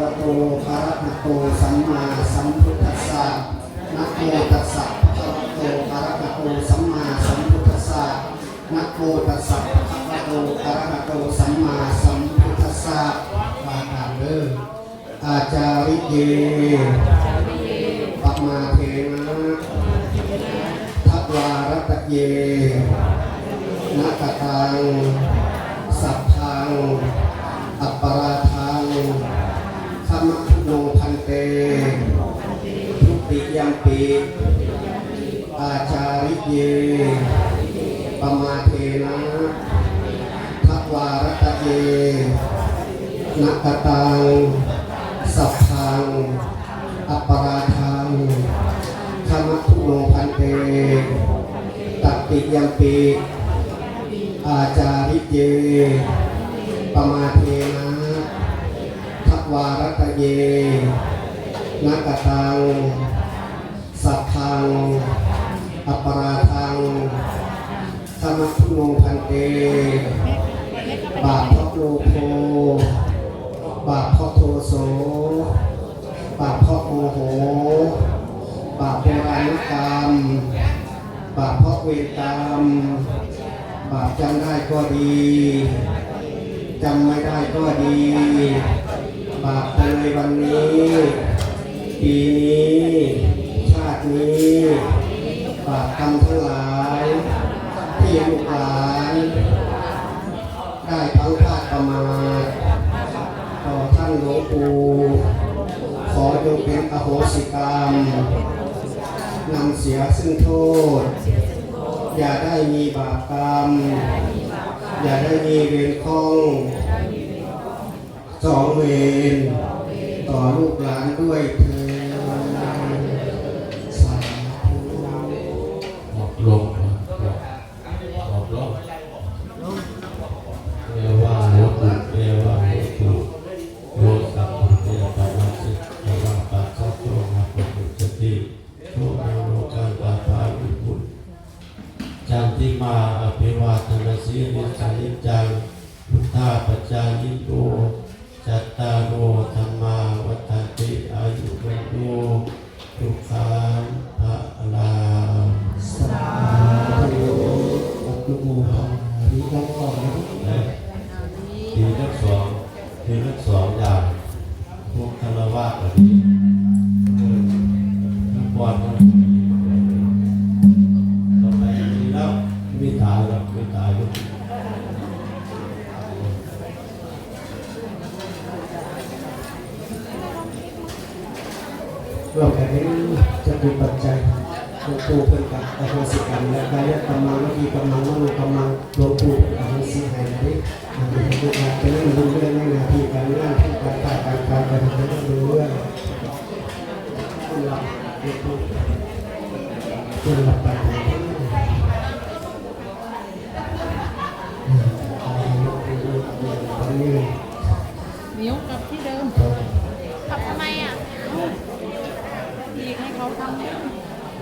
ະໂຕ ອະລະຫະໂຕ ສຳມາສຳພຸດທັດສະ ນະໂມຕັດສະ ພະຄະວະໂຕ ອະລະຫະໂຕ ສຳມາສຳພຸດທັດສະ ນະໂມຕັດສະ ພະຄະວະໂຕ ອະລະຫະໂຕ ສຳມາສຳພຸດທັດສະ ວ່າຕາມເດີ. ອາຈາລິເຍ ປະມາເທນະ ທະວາຣັດຕະເຍ ນະກະຕັງ ສັບພັງ ອັບປະລາທັງ ຂະມະທຸໂນ ພັນເຕ ທຸຕິຍຳປິ ອາຈາລິເຍ ປະມາເທນະ ທະວາຣັດຕະເຍ ນະກະຕັງ ສັບພັງ ອັບປະລາທັງ ຂະມະທຸໂນ ພັນເຕ ຕະຕິຍຳປິ ອາຈາລິເຍ ປະມາເທນະ ທະວາຣັດຕະເຍ ນະກະຕັງ ສັບພັງ ອັບປະລາທັງ ຂະມະທຸໂນ ພັນເຕ ບາບເພາະໂລໂພ ບາບເພາະໂທໂສ ບາບເພາະໂມໂຫ ບາບໂບລານະກຳ ບາບເພາະເວນກຳ ບາບຈຳໄດ້ກໍດີ ຈຳໄມ່ໄດ້ກໍດີ ບາບແຕ່ໃນວັນນີ້ ປີນີ້ ຊາດນີ້ ບາບກຳທັງຫຼາຍ ທີ່ລູກຫຼານ ໄດ້ພລັ້ງພາດປະໝາດຕໍ່ທ່ານຫຼວງປູ່ ຂໍຈົ່ງເປັນອະໂຫສິກຳ ນຳເສຍຊຶ່ງໂທດ ຢ່າໄດ້ມີບາບກຳ ຢ່າໄດ້ມີເວນຂ້ອງ ຈອງເວນຕໍ່ລູກຫຼານດ້ວຍເທີ້ນ ສາທຸ. ອອບລົມ ອອບລົມ ເອວັງໂຫຕຸ ເອວັງໂຫຕຸ ໂຍ ສາທຸ ເອ ຕະ ວາ ສິ ຕະ ວາ ປັດ ສະ ໂຕ ນະ ປະ ປຸດ ສະ ຕິ ໂສ ໂນ ໂລ ກັນ ຕາ ພາ ວິ ປຸດ ຈັນ ຕິ ມາ ອະ ພິ ວາ ທະ ນະ ສີ ລິ ສະ ນິ ຈ ງ ພຸດ ທາ ປັດ ຈາ ຍິ ໂນ ຈັດ ຕາ ໂຣ ທຳ ມາ ວັດ ທັນ ຕິ ອາຍຸ ວັນ ໂນ ສຸ ຂັງ ພະ ລັງ ສາທຸ. ອະນຸໂມທາມິ ລັງກ່ອນນະ ດີທັງສອງ ມີທັງສອງຢ່າງ ພວກຄາລະວະກໍດີ ເອີ ທັງກ່ອນທັງ ຕໍ່ໄປນີ້ແລ້ວ ມີຕາຍແລ້ວ ມີຕາຍຢູ່ ຮ່ວມກັນເຮັດຈະຕຸປັດໄຈ ຫຼວງປູ່ເພິ່ນກໍອະໂຫສິກຳ ແລະ ກາຍະກຳມັງ ວະຈີກຳມັງ ມະໂນກຳມັງ ຫຼວງປູ່ເພິ່ນອະໂຫສິໃຫ້ແລ້ວເດ້. ອັນນີ້ເພິ່ນວ່າຈະເລີນຮຸ່ງເຮືອງໃນໜ້າທີ່ການງານ ການຄ້າການຂາຍ ການເຈະເລີນຮຸ່ງເຮືອງ ເພິ່ນຮັບປານໃຫ້ເດີ. ໜຽວກັບທີ່ເດີມ ກັບທຳໄມອ່ະ? ເອົ້າ ອີກໃຫ້ເຂົາທຳ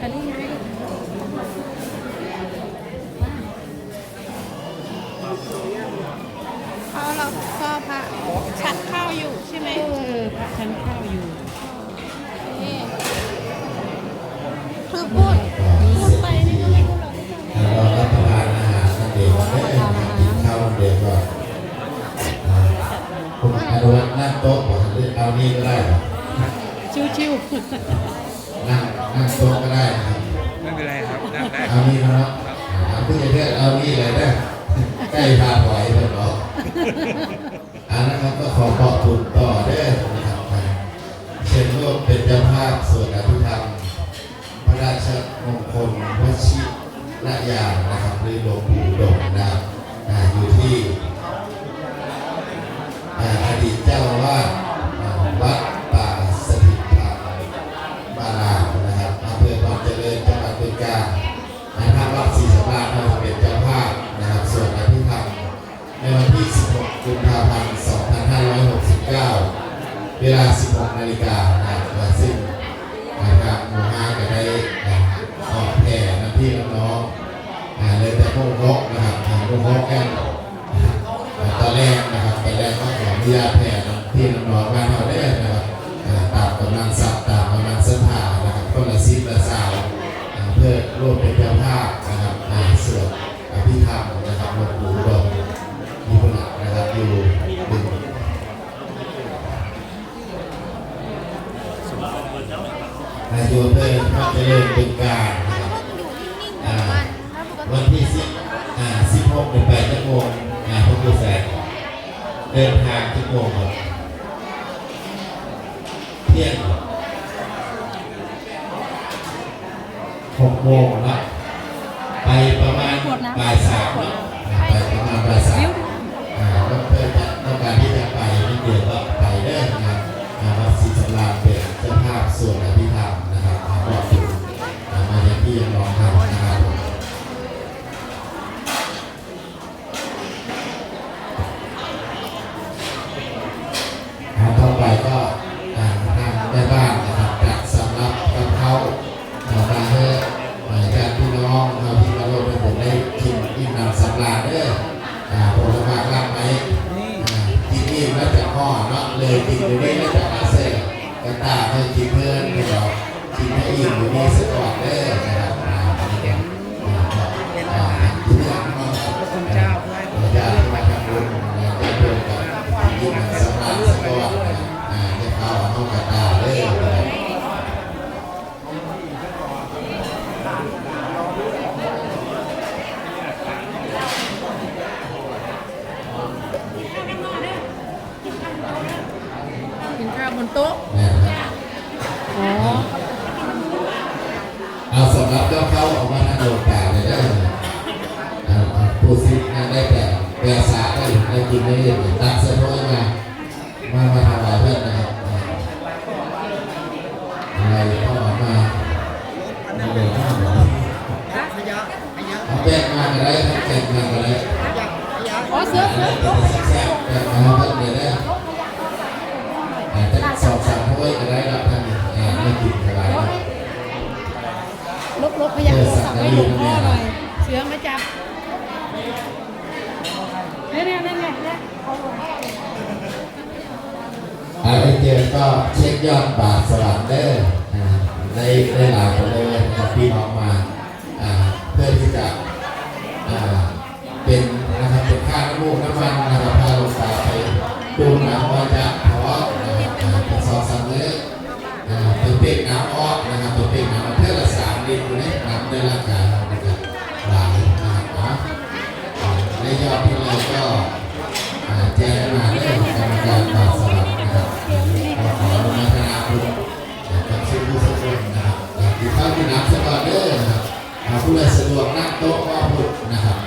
ອັນນີ້ໄງ ເອົາ ແລ້ວກໍພະ ສັນຂ້າວຢູ່ໃຊ່ໄໝ? ເອີ ພະສັນຂ້າວຢູ່. ຄືພຸ້ນ ພຸ້ນໄປນີ້ກໍມີຜູ້ຫຼາຍ ຖ້າເຮົາຮັບປະທານອາຫານນຳເດັກເດ້ ກິນເຂົ້ານຳເດັກກໍ ອ່າ ອະນຸວັດນັ່ງໂຕະບໍ່ ຫຼືເອົານີ້ກໍໄດ້ບໍ່? ຊິວໆ ນັ່ງ ນັ່ງໂຕະກໍໄດ້ນະຄັບ. ໄມ່ເປັນໄລຄັບ ນັ່ງໄດ້ ເອົານີ້ເນາະ ອ່າ ຜູ້ໃຫຍ່ເພື່ອນເອົານີ້ເລີຍເດີ ໃກ້ພາຖອຍເພິ່ນເນາະ. ເອົາລະຄັບ ກໍຂໍຂອບຄຸນຕໍ່ເດີນະຄັບ ເຊິ່ງຮ່ວມເປັນເຈົ້າພາບສວດອະພິທຳພະລາຊະມົງຄົນວະຊິລະຍານນະຄັບ ຫຼື ຫຼວງປູ່ດົງນະ ອ່າ ຢູ່ທີ່ ອ່າ ອະດີດເຈົ້າອາວາດ ອ່າ ວັດປ່າສະຖິດທຳມາລາມນະຄັບ ອຳເພີພອນຈະເລີນ ຈັງຫວັດບຶງການ. ໃນທາງວັດສີສຳຣານເຮົາຈະເປັນເຈົ້າພາບນະຄັບ ສວດອະພິທຳ ໃນວັນທີສິບຫົກ ກຸມພາພັນ ສອງພັນຫ້າຮ້ອຍຫົກສິບເກົ້າ ເວລາ ສິບຫົກນາລິກາ ນະຄັບ ຊຶ່ງ ອ່າ ທາງໝູ່ຫ້າກໍໄດ້ ອ່າ ອອກແຜ່ນຳພີ່ນຳນ້ອງ ອ່າ ເລີ່ມແຕ່ໂມງຫົກນະຄັບ ອ່າ ໂມງຫົກແລ້ວ ອ່າ ຕອນແລງນະຄັບ ຕອນແລງກໍຂໍອະນຸຍາດແຜ່ນຳພີ່ນຳນ້ອງບ້ານເຮົາເດີນະຄັບ. ກຳລັງສັບຕາມກຳລັງສັດທານະຄັບ ຄົນລະສິບລະຊາວ ເພື່ອຮ່ວມເປັນເຈົ້າພາບນະຄັບ ສວດອະພິທຳນະຄັບ ຫຼວງປູ່ອຸດົມ ຢູ່ພຸ້ນລະນະຄັບ ຢູ່ ອ່າ ຢູ່ອຳເພີພະຈະເລີນ ບຶງການນະຄັບ ອ່າ ວັນທີສິບ ອ່າ ສິບຫົກນີ້ໄປຈັກໂມງ? ອ່າ ພໍ່ຄູແສນ ເດີນທາງຈັກໂມງ? ທ່ຽງ ຫົກໂມງເນາະ ໄປປະມານບ່າຍສາມເນາະ ໄປປະມານບ່າຍສາມ ອ່າ ເພິ່ນຈະຕ້ອງການທີ່ຈະໄປ ມັນດຽວກໍໄປເດີນະຄັບ ອ່າ ວັດສີສຳລານເປັນເຈົ້າພາບສວດອະພິທຳນະຄັບ ອ່າ ບອກເຖິງ ອ່າ ມາຍັງທີ່ຍັງລອງທຳນະຄັບ. ອ່າ ຕໍ່ໄປກໍ ອ່າ ທາງແມ່ບ້ານນະຄັບ ຈັດສຳລັບກັບເຂົ້າ ອ່າ ມາໃຫ້ ອ່າ ຍາດພີ່ນ້ອງເຮົາທີ່ມາຮ່ວມໃນບຸນໄດ້ກິນອີ່ມໜຳສຳລານເດີ ອ່າ ຜົນລະໝາກລາກໄມ້ ອ່າ ກິນອີ່ມແລ້ວຈະຮ້ອນເນາະ ເລີຍກິນຢູ່ນີ້ແລ້ວຈະມາເຊີ ກະຕ່າເພິ່ນກິນເພິ່ນເນາະ ກິນໃຫ້ອີ່ມຢູ່ນີ້ສະກ່ອນເດີນະຄັບ ອ່າ ອັນນີ້ກໍ ອ່າ ເພື່ອນເນາະ ເຈົ້າ ເອີ ຍາດມາທຳບຸນນະ ຍາດໂຍມກໍກິນອີ່ມສຳລານສະກ່ອນນະ ອ່າ ຢ່າຟ້າວເອົາກະຕ່າເດີນະ. ກິນຂ້າວບົນໂຕະ ແມ່ນຄັບ ອໍ ເອົາ ສຳລັບກັບເຂົ້າເອົາມາທາງໂລງກາເລີຍເດີ ເອົາ ເອົາ ຜູ້ສິດງານໄດ້ແຕ່ແປສາໄດ້ ໄດ້ກິນໄດ້ເຮັດ ຕັກໃສ່ຖ້ວຍມາ ມາ ມາຖວາຍເພິ່ນນະຄັບ ອາ ໄດ້ເຂົ້າມາ ມາເດີນທາງ ເອົາແປ້ງມາກໍໄດ້ ແປ້ງມາກໍໄດ້ ອໍ ເສືອ ເສືອ ແປ້ງມາເພິ່ນເດີ ອ່າ ຈັກສອງສາມຖ້ວຍກໍໄດ້ເນາະ ທ່ານນີ້ ອ່າ ມາກິນກໍໄດ້ເນາະ ຫຼົບໆ ພະຍາໂທລະສັບໃຫ້ຫຼົງພໍ່ໜ່ອຍ ເສືອມາຈັບ ແນວໆ ນັ້ນແຫຼະ ອ່າ ໄອ້ເຈີນກໍເຊັກຍອດບາດສະຫວັນເດີ ອ່າ ໄດ້ ໄດ້ຫຼາຍກວ່າເດີ ພີ່ນ້ອງມາ ອ່າ ເພື່ອທີ່ຈະ ອ່າ ເປັນ ນະຄັບ ເປັນຄ່ານ້ຳມູກນ້ຳມັນນະຄັບ ພາຫຼວງຕາໄປປູນນ້ຳມາຈາກຖອກນະຄັບ ອ່າ ເປັນສອງສາມມື້ ອ່າ ໄປເປັກນ້ຳອອກນະຄັບ ໄປເປັກນ້ຳເທື່ອລະສາມລິດຢູ່ໃນ ນ້ຳໃນຮ່າງກາຍເຮົານີ້ກໍຫຼາຍນະຄັບ ອ່າ ໃນຍອດທີ່ເຫຼືອກໍ ອ່າ ແຈ້ງມາເດີ ກຳມະການບາດສະຫວັນນະຄັບ ກໍຂໍອະນຸໂມທະນາບຸນ ອ່າ ກັບຊຸມຜູ້ຊົມນະຄັບ ອ່າ ກິນເຂົ້າກິນນ້ຳສະກ່ອນເດີນະຄັບ ອ່າ ຜູ້ໃດສະດວກນັ່ງໂຕະກໍພຸ້ນນະຄັບ